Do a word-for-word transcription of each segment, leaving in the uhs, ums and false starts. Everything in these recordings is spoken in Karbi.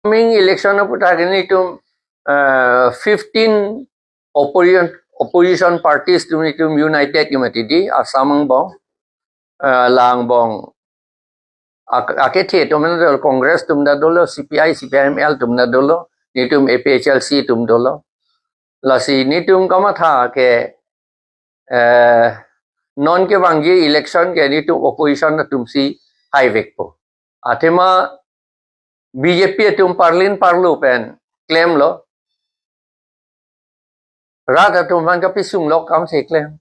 Coming election aputhak nelitum, uh, fifteen opposition, opposition parties atum nelitum united ke mati di, Assam angbong, uh, la angbong. Ak-, akethe atum ta dolo, Congress atum ta dolo, C P I, C P I M L atum ta dolo, nelitum A P H L C atum dolo. Lasi nelitum kamatha ke, eh, non kevangji election ke nelitum opposition atumsi haivekpo. Athema B J P atum parlin parlo pen klemlo. Rat atum aphan kapisung lok akam si klem.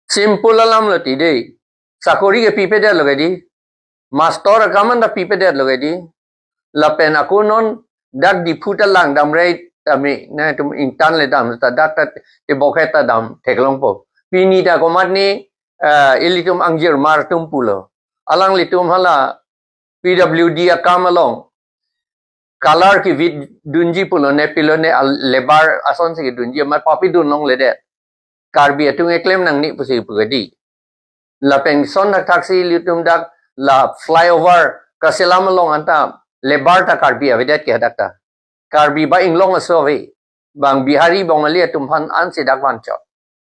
Simple alam lo ti dei. Sakori ke pipedetlo ke di. Master akam anta pipedetlo ke di. Lapen ako non dak Diphu ta langdamre tame, nelitum ingtan le dam ta dak ta tebok he ta dam theklongpo. Pini ta komatne, eh, ilitum angjirmar atum pulo. Alanglitum hala P W D akam along color kevit dunji pulo, ne pilo ne al-, labour asonsi kedunji amat papidun longledet. Karbi atum eklem nangne pusi pu ke di. Lapen son thakthaksi ilitum dak la flyover kaselam along anta labour ta Karbi avedet ke hadak ta. Karbi ba inglong aso ave. Bang Bihari Bongali atum aphan ansi dak vanchot.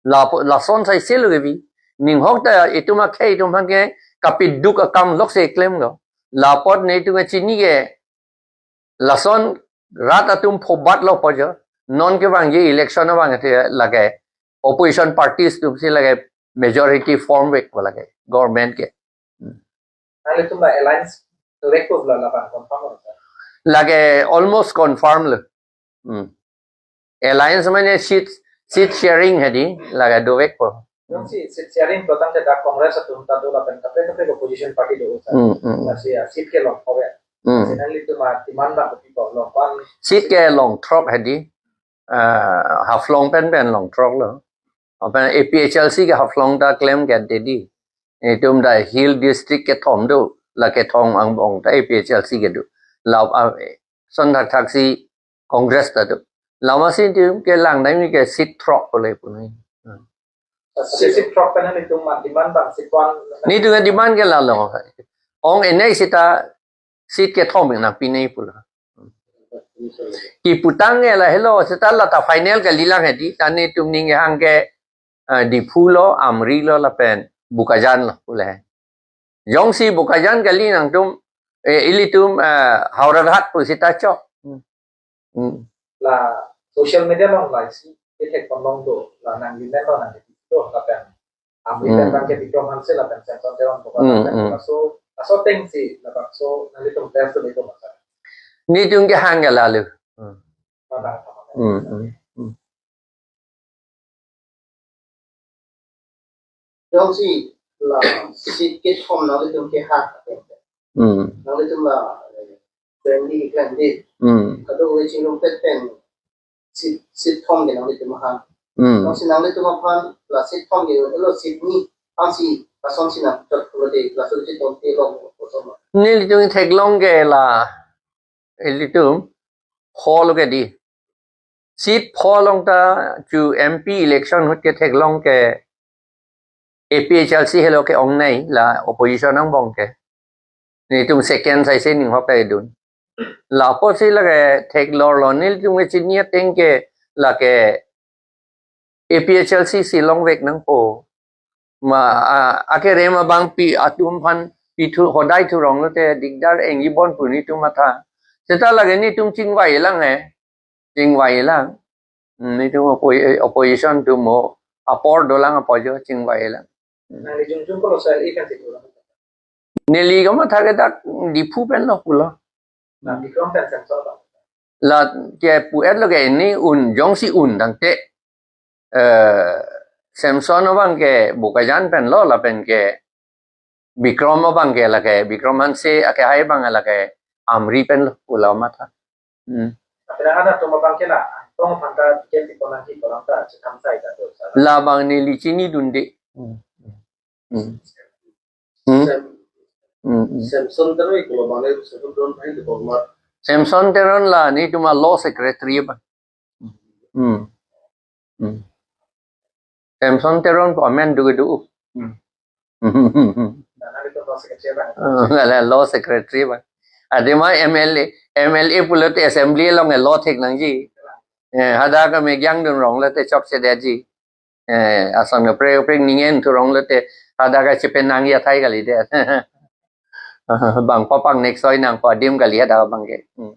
Lapu-, lason saise lo kevi. Ninghok ta itum akhei atum aphan ke kapiduk akam lok si klemlo. Lapot nelitum kachini ke lason rat atum phobatlo pu jo. Non kevangji election abang te lake opposition parties atumsi lake majority formvekpo lake government ke. Nanglitum la alliance dovekpo la, la bang confirm lo, sir? Lake almost confirm lo. Hmm. Alliance mane seat, seat sharing hedi, lake dovekpo. Jongsi seat sharing pulo tangte dak Congress atum ta do lapen kaprek kaprek opposition party do, sir. Hmm, hmm. Lasi, ah, seat ke longthrok ya. Hmm. Lasi nanglitum ademand bang kopi pulo, pan? Seat ke longthrok hedi. Ah, Haflong pen pen longthroklo. Lapen A P H L C ke Haflong ta klem ke dedi. Itum ta Hill District kethom do, la kethom angbong ta A P H L C kedo. La, ah, son thakthaksi Congress ta do. Lama si itum ke langdamji ke seat throk pule punai. Seat, seat throk pen nelitum ademand bang seat one. Nelitum ademand ke lalo. Ong enai sita seat kethom nangpinei pulo. Kiputang ke lahelo, seta la ta final kalilang hedi, ta nelitum ning hang ke, eh, Diphu lo, Amri lo, lapen Bokajan lo pule. Jongsi Bokajan kali nangtum, eh, ilitum, eh, Howraghat pu seta chok. Hmm. Hmm. La social media along la isi ithek ponlong do, la nang union lo nang do, lapen Amri, hmm, pen bang ke Bikram Hanse lapen Samson Teron, hmm, lapen, hmm, laso, laso atengsi labangso nanglitum test do, ilitum masa. Nelitum ke hang ke lalu. Hmm. Mana, mana? Hmm, hmm, hmm. Jongsi la seat kethom nanglitum ke ha. Hmm. Nanglitum la, eh, friendly, friendly. Hmm. Kadokave chingrum pet pen seat, seat thom ke nanglitum ha. Hmm. Jongsi nanglitum aphan la seat thom ke, elo seat ni, ansi asonsi nangchot pulote, laso seat thom te long kosonma? Nelitum theklong ke la, ilitum pho lo ke di. Seat pho along ta chu M P election ahut ke theklong ke A P H L C helo ke-ongnei la opposition angbong ke. Nelitum second saise ninghok ta edun. Lapotsi lake theklor lo, nelitum kachini ateng ke lake A P H L C si longvek nangpo. Ma, a, akerem abangpi atum aphan pithu hodai thurong lote dikdar engji bon pu nelitum matha. Seta lake nelitum chingvai lang he. Chingvai lang. Hmm, nelitum oppo-, opposition atum mo apor dolang apot jo chingvai lang. Hmm. Nangli jongjong ko lo sir, ikan si pulo. Neli kamatha ke dak Diphu pen lo pulo. Na Bikram pen Samson lo. La ke pu-et lo ke ini un jongsi un tangte, eh, Samson abang ke Bokajan pen lo lapen ke Bikram abang ke lake, Bikram Hanse akehai abang lake Amri pen lo pulo matha. Hmm. Apena ada tong abang ke la, tong aphan ta ticket ti konang ki kolang ta chekam sai ta do sa. Labang neli chinidunde. Hmm. Hmm. Hmm. Sam-, hmm, hmm. Samson Teron ko lo bang le, Samson Teron hai de bang mat. Samson Teron la nelitum a law secretary ba. Hmm. Hmm. Samson Teron pu amen do do. Hmm. Nana itu law secretary ba. Oh, ngala law secretary ba. Adim a M L A, M L A pulote assembly along lo thek nangji. Eh, hadak kami gyang dun rong lote chokchedetji. Eh, asong kaprek kaprek ning en thu rong lote hadak kachepenang athai kalidet. Bang papang next soi nangpo adim kali hadak abang ke. Hmm.